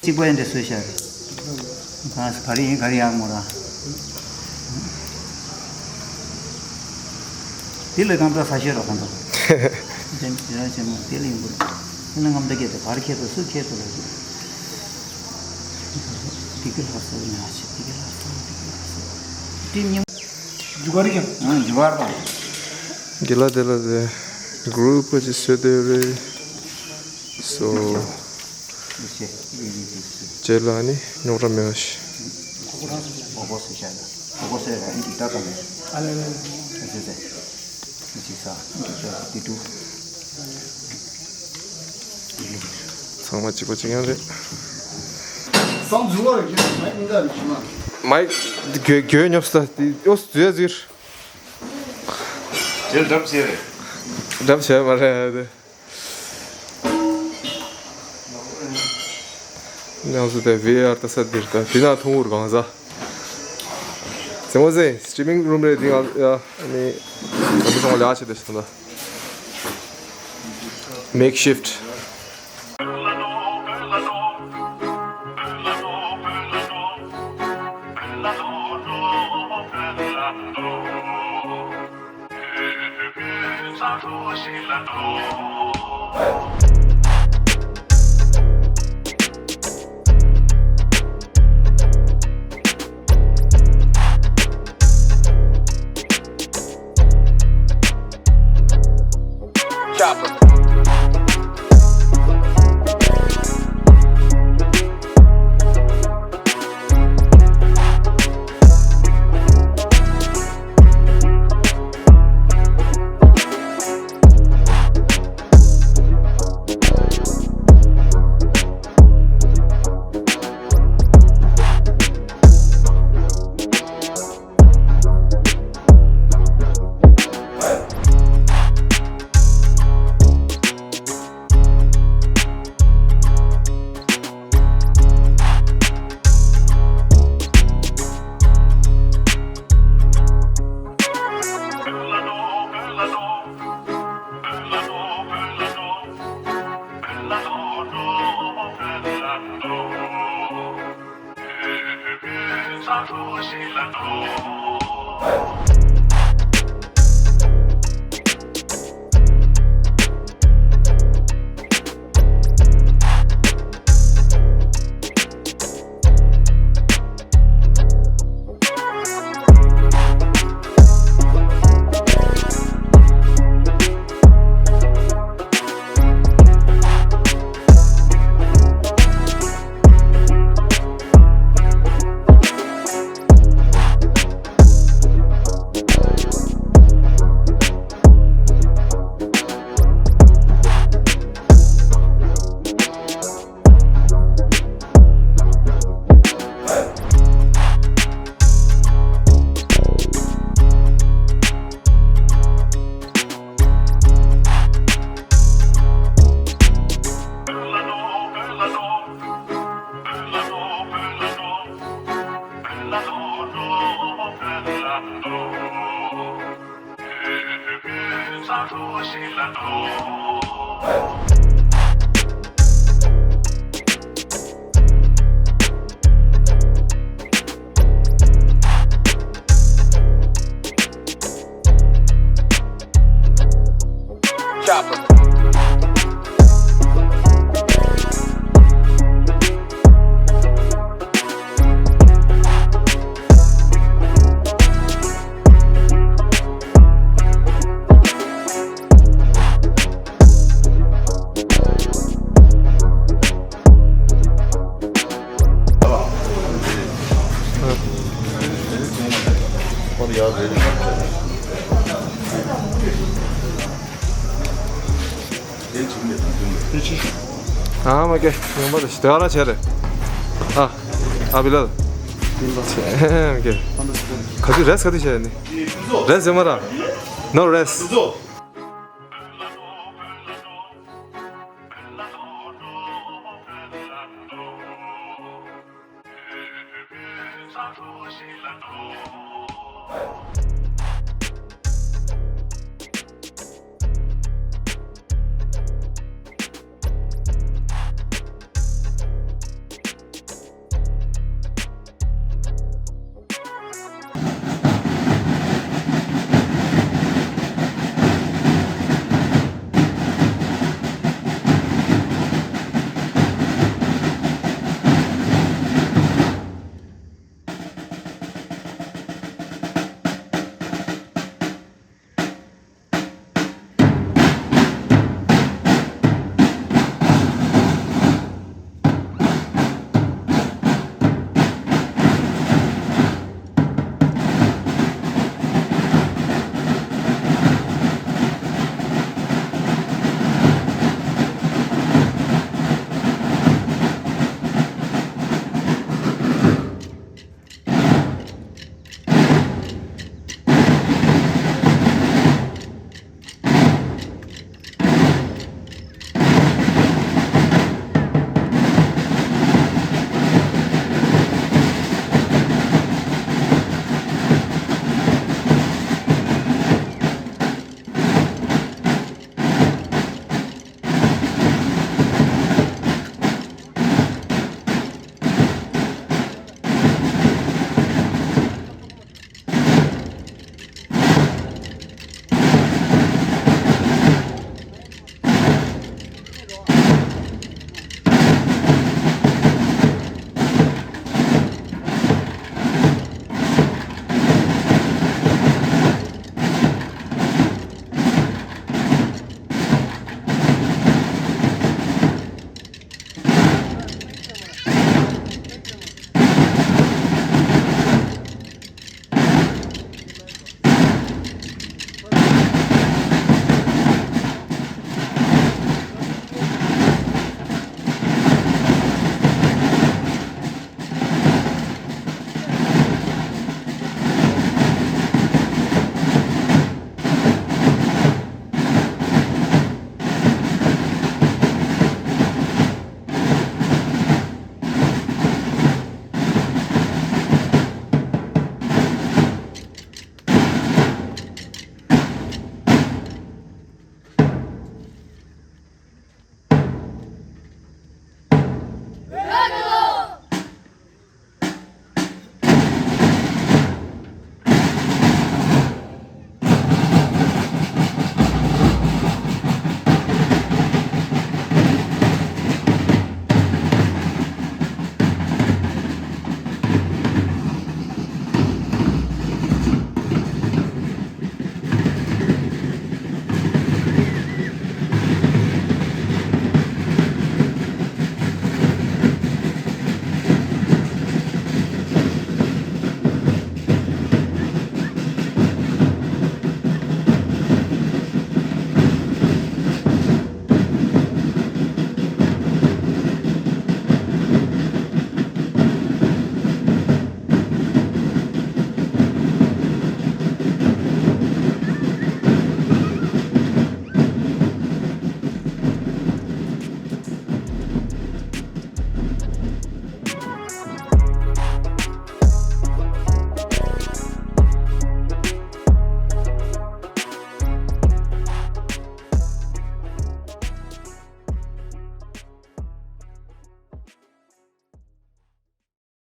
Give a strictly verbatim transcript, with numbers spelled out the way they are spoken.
གཅིག་པ་ཡིན་དེ་སུས་བཤད་རེད། གང་ག་རེ་ཡིན་ག་རེ་ཡང་མོ་རང་། དེ་ལས་གང་འདྲ་ས་ཤེས་རོགས་གང་འདྲ། དེ་རང་ཆེན་མོ་དེ་ལས་ཡིན་དགོས། དེ་ལས་རྔམ་འདྲ་སྐད་དེ་ག་རེ་ཁྱེད་ཚོ་སུས་ཁྱེད་ཚོ་ལ་ཡོད། དེ་གི་ལྷ་སོ་ཉ་ཆེ་དེ་གི་ལྷ་སོ་དེ་གི་ལྷ་སོ། དེ་མཉམ། འཇུ་ག་རེ་ཀྱང་། ཨང་འཇུ་བར་དང་། དེ་ལ་དེ་ལ་དེ་གུ་རུབ་ཅིག་བཟོས་དེ་རེད། སོ། ཅེ་ལ་ནི་རྙོག་དྲ་མེད་པ་ཞིག་ཚང་མ་གཅིག་པ་གཅིག་རྐྱང་རེད། མའི་གི་གྱོད་གྱོད་ཉོབ་ས་དེ་ཨོ་ཟུ་ཡ་ཟིར། ཇེལ་འགྲམ་བྱས་རེད། འགྲམ་བྱས་མ་རེད་དེ། ནང་སུ་དེ་ཝི་ཨར་ལྟ་ས་འདིར་ད་འདི་ན་ཐུང་ངུར་གང་ཟ། ཟེ་མོ་ཟེ་སི་ཊི་མིང་རུམ་རེད་འདི་ང་ཡ་ནི་ག་མི་སོང་ལ་ཆེ་དེ་སོང་ད། Makeshift. ཨ་མ་ཀེ། ཡོང་པ་དེ་ཞིག་དེ་ག་རང་བྱས་རེད། ཨ། ཨ་བི་ལ། ཨ་མ་ཀེ། ག་དུས་རེས་ག་དུས་བྱས་ནི། རེས་ཡོད་མ་ར། No rest.